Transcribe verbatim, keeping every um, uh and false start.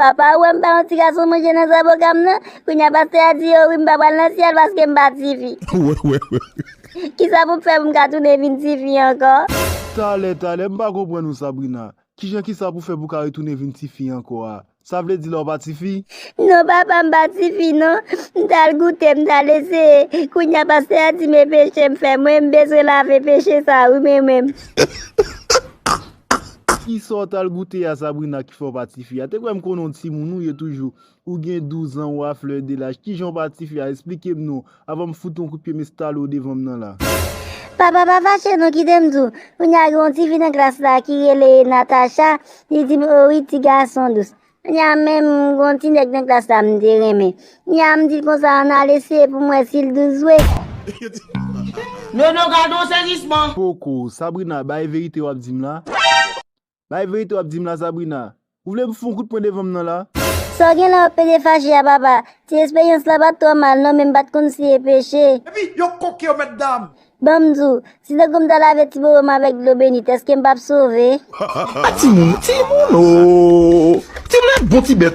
Papa, ou wè m pa yon ti gason manje nan zaboka m nan? Kounye a pastè a di yo wi, m pa pral nan syèl paske m pa tifi. Kisa pou m fè pou m ka tounen vin tifi ankò? Talè, talè, m pa konprann ou, Sabrina. Kijan kisa pou fè pou ka retounen vin tifi ankò a? Sa vle di la w pa tifi? Non, papa, m pa tifi, non. M t al goute, m t al eseye. Kounye a, pastè a di m e peche m fè. Mwen, m bezwen lave peche sa, wi, men mwen. Kisa w t al goute a, Sabrina, ki fè w pa tifi a? Te kwè m konnen w timoun ou ye toujou. Ou gen douz an, ou a flè de laj. Kijan w pa tifi a? Esplike m non. Avan m fout yon kout pye m estale w devan m nan la. Papa, pa fache non, kite m di w. Kounye a gen yon ti fi nan klas la ki rele Natacha, li di m, o wi, ti gason dous. Kounye a menm, gen yon ti nèg nan klas la m te renmen. Kounye a m di l konsa, ann al eseye pou m wè si l dous vre. Nono, gade yon sezisman! Poko, Sabrina, bay verite w ap di m la. Bay verite w ap di m la, Sabrina. Ou vle m fout yon kout pwen devan m nan la? Sa w gen la w ap pede fache a, papa? Ti esperyans la pa t twò mal non, men m pa t konn si e peche. Epi yo koke yo, mèt dam! Ban m di w, si tankou m ta lave ti bobo m avèk dlo beni, èske m p ap sove? A timoun, timoun o! Timoun e bon ti bèt.